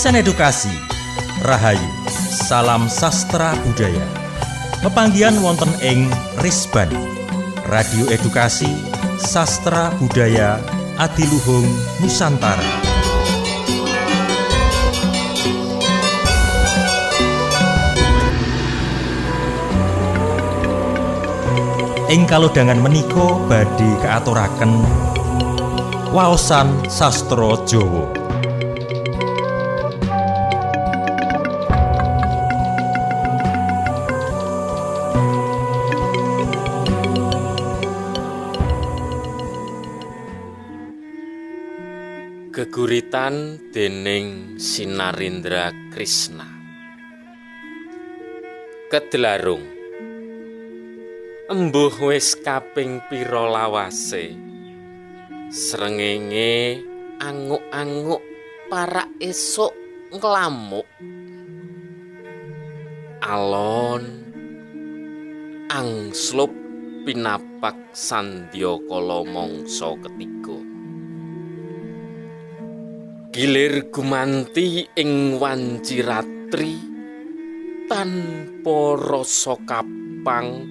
Konsen edukasi, Rahayu, salam sastra budaya. Pepanggihan wonten ing Risban, Radio Edukasi, Sastra Budaya, Adiluhung Nusantara. Ing kalodhangan menika badhe kaaturaken waosan sastra Jawa. Geguritan dening Sinarendra Krisna. Kedlarung. Embuh wis kaping pira lawase, srengenge anguk-anguk parak esuk nglamuk. Alon angslup pinapak sandyakala mangsa ketiga. Gilir gumanti ing wanci ratri tanpa rasa kapang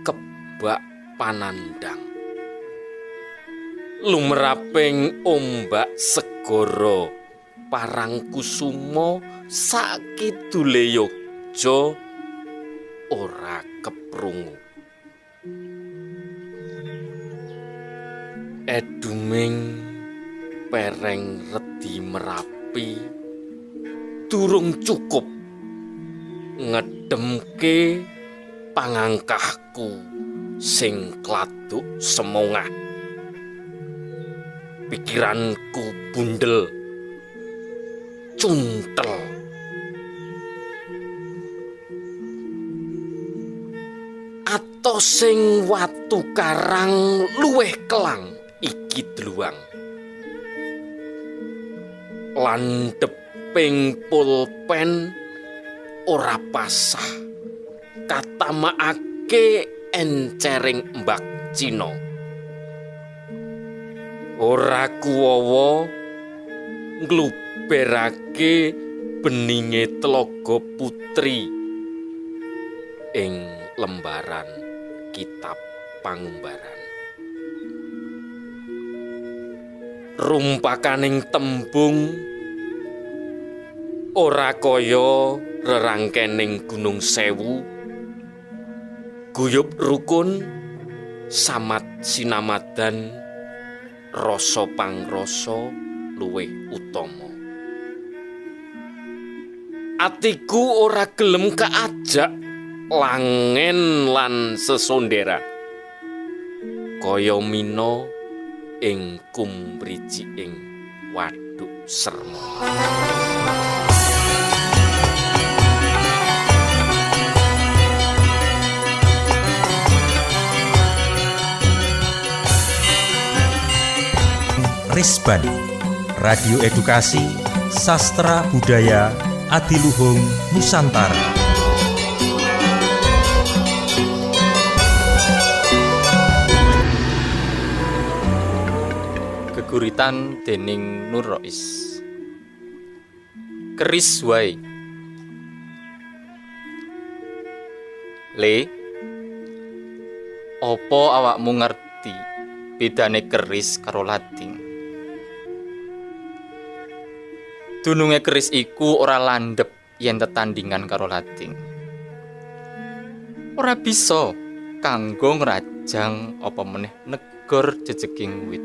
kebak panandhang. Lumraping ombak segara Parangkusuma sakidule Yogya ora keprungu. Eduming pereng redi Merapi durung cukup ngedemke pangangkahku sing kladuk semongah. Pikiranku bundel cuntel. Ato sing watu karang luwih kelang iki dluwang. Landheping pulpen ora pasah katamakake encering mbak Cina. Ora kuwawa ngluberake beninge tlaga putri ing lembaran kitab pangumbaran. Rumpakaning tembung ora kaya rerangkening Gunung Sewu, guyub rukun samat sinamadan rasa pangrasa luwih utama. Atiku ora gelem kaajak langen lan sesondera kaya mina ing kumriciking waduk Sermo. Risban, Radio Edukasi, Sastra Budaya, Adiluhung Nusantara. Geguritan dening Nur Rois. Keris wae. Le, opo awakmu ngerti bedane keris karo lading? Dununge keris iku ora landhep yen tetandingan karo lading. Ora bisa kanggo ngrajang apa meneh negor jejeging wit.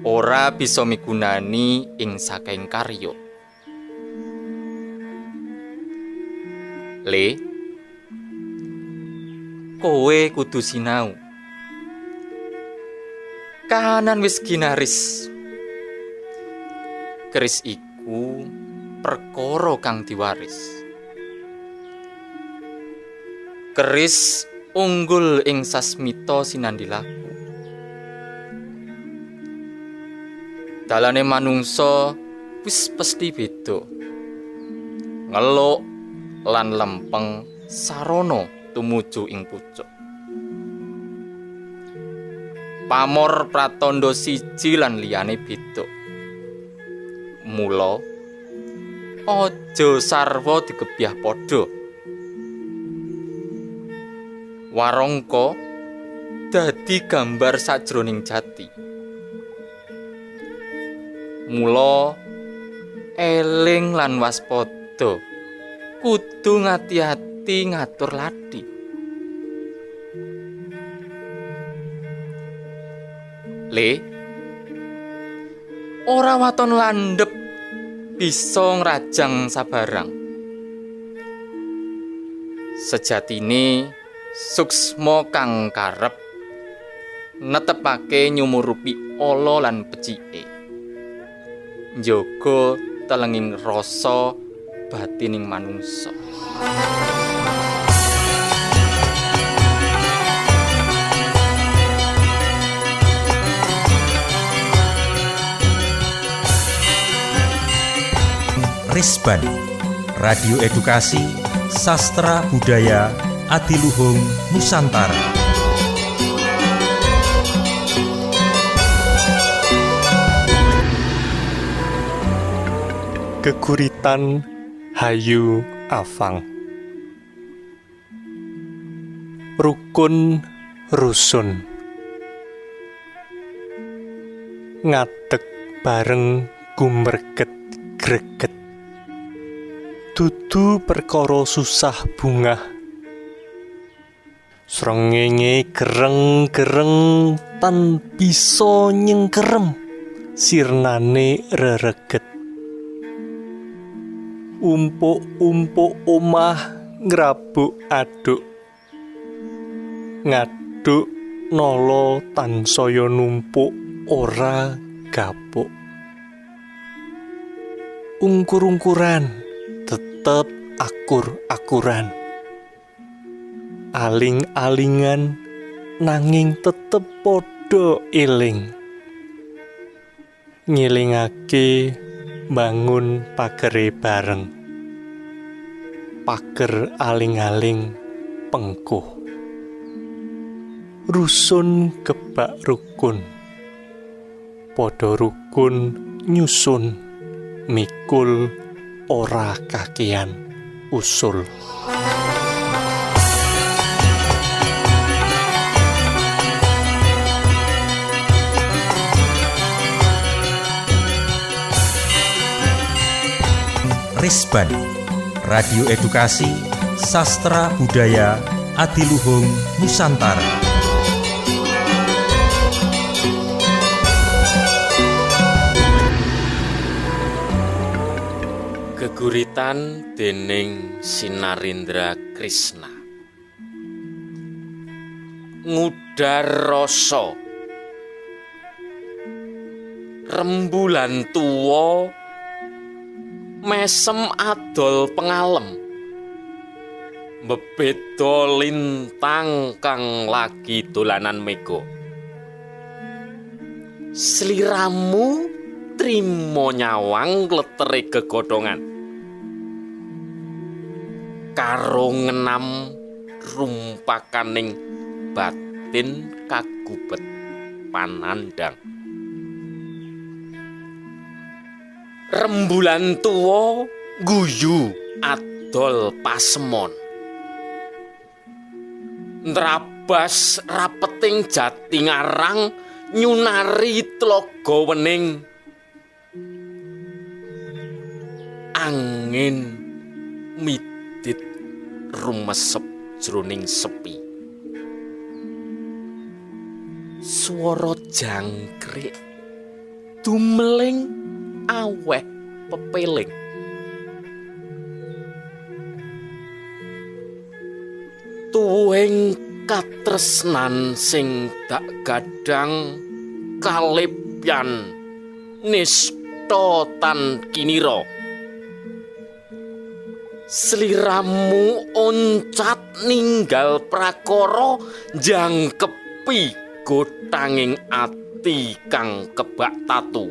Ora bisa migunani ing saking karya. Le, kowe kudu sinau. Kahanan wis ginaris. Keris iku perkara kang diwaris. Keris unggul ing sasmita sinandhilaku. Dalane manungsa wis pesthi beda. Ngeluk lan lempeng sarana tumuju ing pucuk. Pamor pratandha siji lan liyane beda. Mula aja sarwa digebyah padha. Warangka dadi gambar sajroning jati. Mula eling lan waspada, kudu ngati-ati ngatur lathi. Le, ora waton landhep bisa ngrajang sabarang. Sejatine suksma kang karep netepake nyumurupi ala lan becike, njaga telenging rasa batining manungsa. Risban, Radio Edukasi, Sastra Budaya, Adiluhung Nusantara. Geguritan Hayu Afang. Rukun rusun, ngadeg bareng gumreget greget, dudu perkara susah bungah, srengenge gereng-gereng tan bisa nyengkerem sirnane rereget. Umpuk-umpuk omah ngrabuk aduk, ngaduk nala tansaya numpuk ora gapuk. Ungkur-ungkuran tetep akur-akuran, aling-alingan nanging tetep padha eling, ngelingake bangun pagere bareng, pager aling-aling pengkuh. Rusun kebak rukun, padha rukun nyusun, mikul ora kakean usul. Risban, Radio Edukasi, Sastra Budaya, Adiluhung Nusantara. Geguritan dening Sinarendra Krisna. Ngudar rasa, rembulan tuwa mesem adol pengalem, mbebeda lintang kang lagi dolanan mega. Sliramu trimo nyawang kletere gegodhongan, karo ngenam rumpakaning batin kagubet panandhang. Rembulan tuwa guyu adol pasemon, nrabas rapeting jati ngarang nyunari tlaga wening. Angin midit rumesep jroning sepi, swara jangkrik dumeling aweh pepeling. Tuwuhing katresnan sing dak gadhang kalipyan nista tan kinira. Sliramu oncat ninggal prakara jangkepi gotanging ati kang kebak tatu.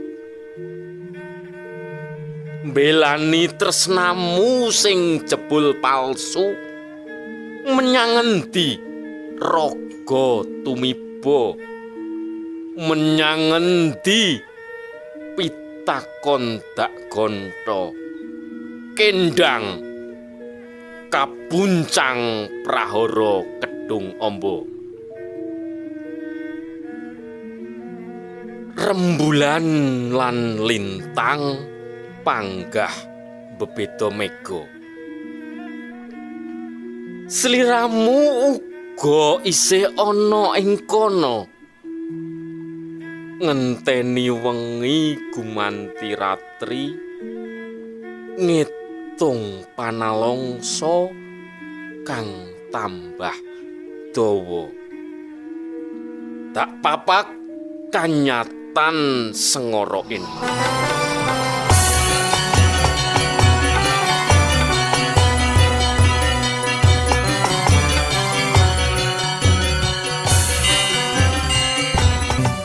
Mbelani tresnamu sing jebul palsu, menyang endi raga tumiba, menyang endi pit Takon dak gonto kendang kabuncang prahara kedung amba. Rembulan lan lintang panggah bebeda mega. Sliramu uga isih ana ing kono, ngenteni wengi gumanti ratri, ngitung panalongsa kang tambah dawa. Tak papak kanyatan sengara ini.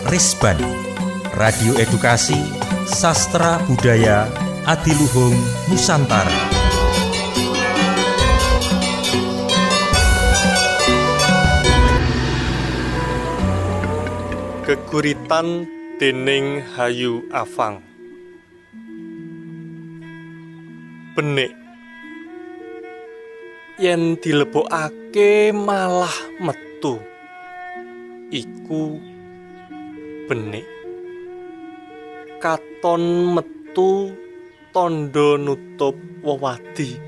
Risban, Radio Edukasi, Sastra Budaya, Adiluhung Nusantara. Geguritan dening Hayu Afang. Benik yen dilebokake malah metu, iku benik. Katon metu tandha nutup wewadi,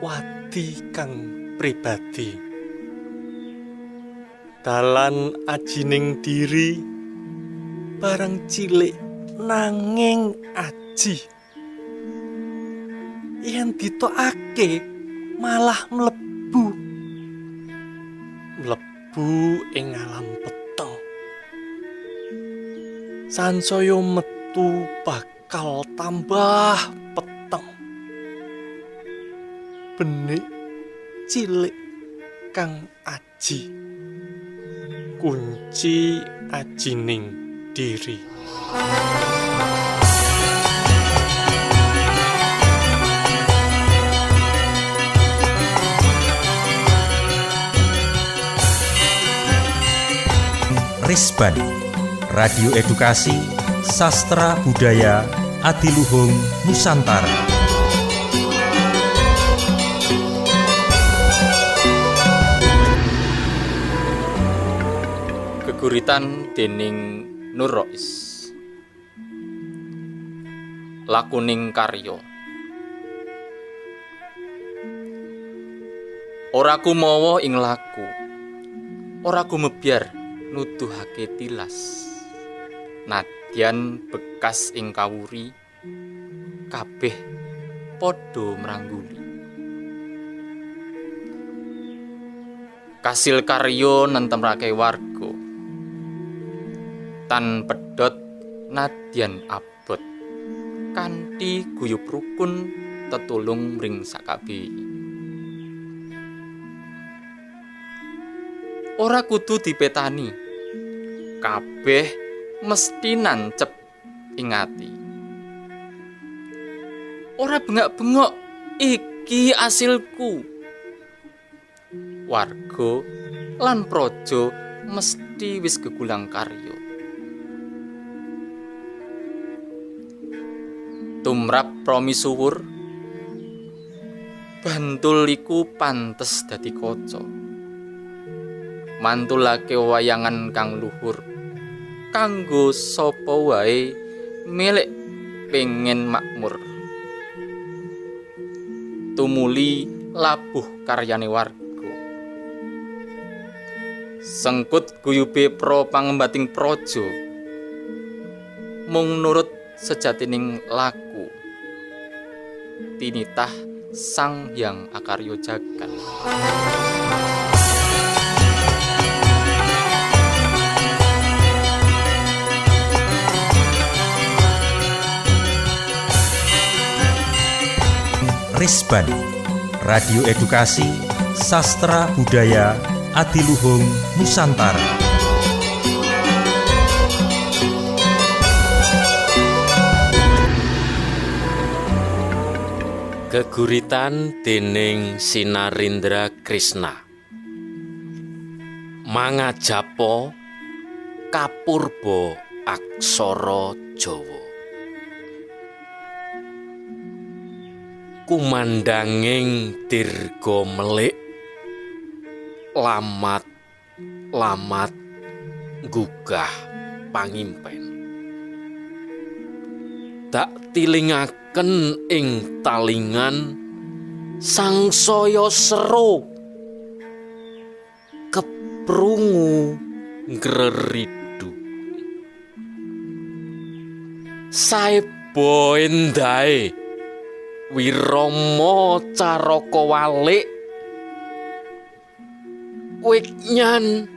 wadi kang pribadi. Dalan ajining diri barang cilik nanging aji. Yen ditokake malah mlebu, mlebu ing alam peteng. Sansaya metu bakal tambah peteng. Benik cilik kang aji, kunci ajining diri. Risban, Radio Edukasi, Sastra Budaya, Adiluhung Nusantara. Geguritan dening Nur Rois. Lakuning karya. Ora kumawa ing laku, ora gumebyar nuduhake tilas. Nadyan bekas ing kawuri, kabeh padha mrangguli. Kasil karya nentemrake warga, tan pedhot nadyan abot, kanthi guyub rukun tetulung mring sakabehi. Ora kudu dipetani, kabeh mesti nancep ing ati. Ora bengak-bengok, iki asilku. Warga lan praja mesti wis gegulang karya. Tumrap promisuwur, Bantul iku pantes dadi kaca. Mantulake wayangan kang luhur, kanggo sapa wae milik pengen makmur. Tumuli labuh karyane warga. Sengkut guyube pro pangembating praja, mung nurut sejatining laku. Tinitah Sang Hyang Akarya Jagat. Risban, Radio Edukasi, Sastra Budaya, Adiluhung Nusantara. Geguritan dening Sinarindra Krisna. Mangajapa kapurba aksara Jawa. Kumandhanging dirga melik lamat lamat nggugah pangimpen. Dak tilingaken ing talingan sangsaya sero keprungu ngreridu. Saeba endahe wirama caraka walik wigyan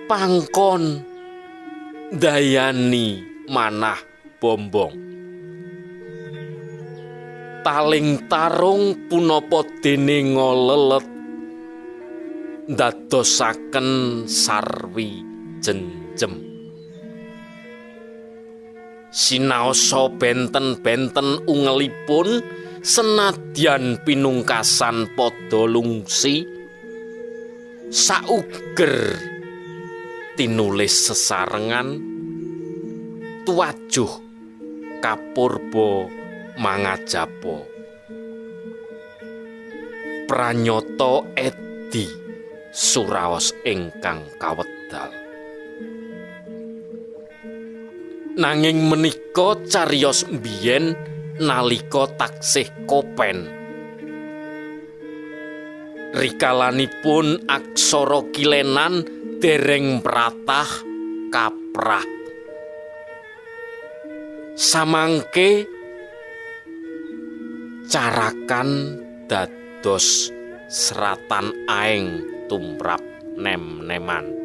pangkon dayani manah bombong. Taling tarung punapa dene ngolelet ndadosaken sarwi jenjem. Sinaosa benten-benten ungelipun senadyan pinungkasan padha lungsi sauger tinulis sesarengan tuwajuh kapurba mangajapa. Pranyata edi suraos ingkang kawedal. Nanging menika cariyos mbiyen nalika taksih kopen. Rikalanipun aksara kilenan dereng pratah kaprah. Samangke carakan dados seratan aeng tumrap nem-neman.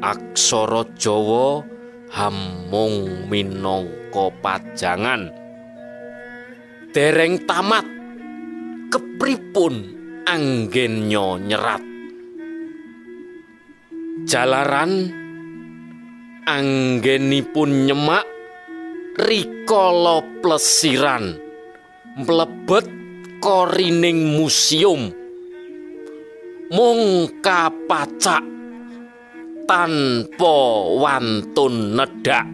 Aksara Jawa hamung minangka pajangan. Dereng tamat kepripun anggenya nyerat. Jalaran anggenipun nyemak rikala plesiran mlebet korining museum mung kapacak tanpa wantun nedhak.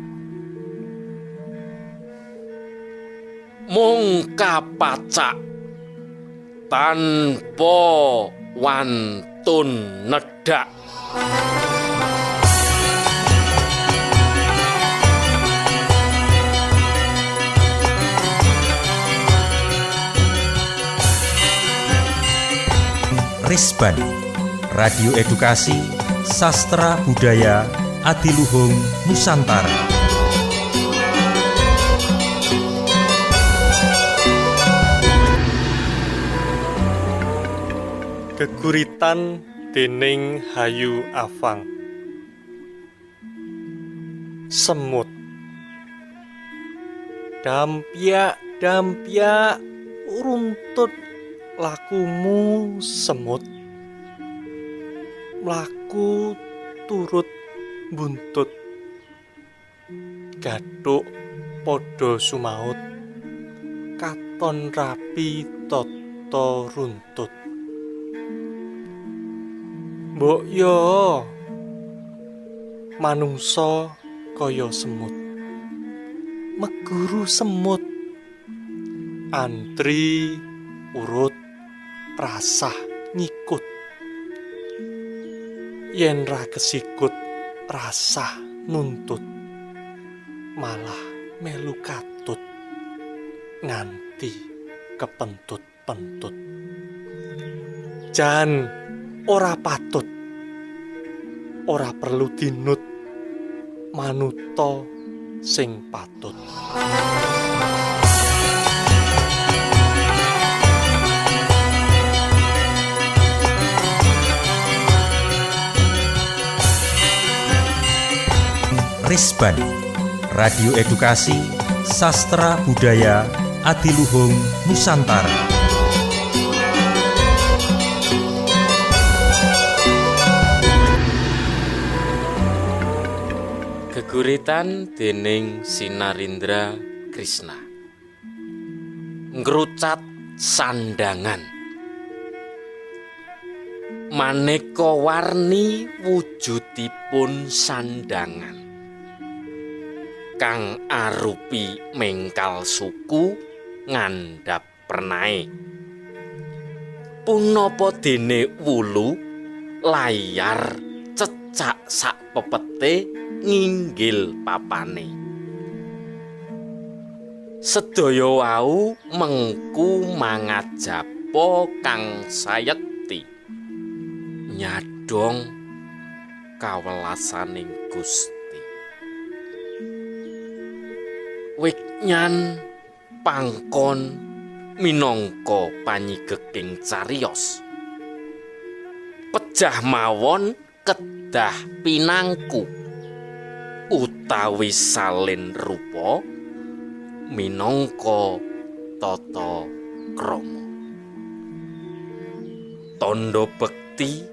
Mung kapacak tanpa wantun nedhak. Risban, Radio Edukasi, Sastra Budaya, Adiluhung Nusantara. Geguritan dening Hayu Afang. Semut. Dampyak, dampyak, runtut lakumu semut. Mlaku turut buntut. Gathuk padha sumaut. Katon rapi tata runtut. Mbok yo manungsa kaya semut. Meguru semut. Antri urut rasah ngikut. Yen ra kesikut rasah nuntut. Malah melu katut nganti kepentut-pentut. Jan ora patut, ora perlu dinut, manuta sing patut. Risban, Radio Edukasi, Sastra Budaya, Adiluhung Nusantara. Geguritan dening Sinarindra Krisna. Ngrucat sandangan. Maneka warni wujudipun sandangan. Kang arupi mengkal suku, ngandhap pernae. Punapa dene wulu layar cecak sak pepete nginggil papane. Sedaya wau mengku mangajapa kang sayekti nyadhong kawelasaning Gusti. Wigyan pangkon minangka panyigeking cariyos. Pejah mawon kedah pinangku utawi salin rupa minangka tata krama. Tandha bekti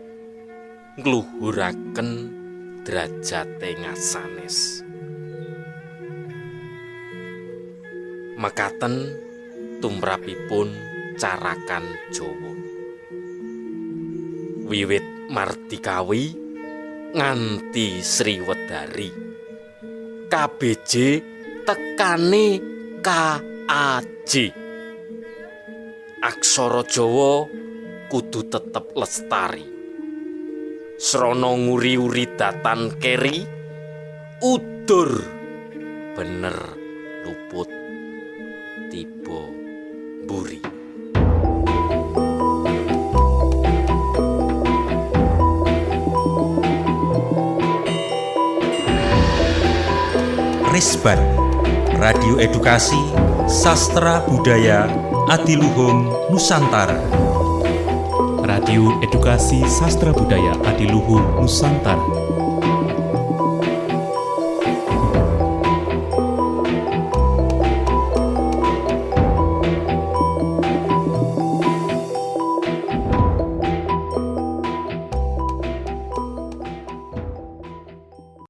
ngluhuraken drajate ngasanes. Mekaten tumrapipun carakan Jawa. Wiwit Mardikawi nganti Sriwedari, KBJ tekane KAJ. Aksara Jawa kudu tetep lestari. Srana nguri-uri datan keri, udur bener luput tiba mburi. Risban, Radio Edukasi, Sastra Budaya, Adiluhung Nusantara. Radio Edukasi Sastra Budaya Adiluhung Nusantara.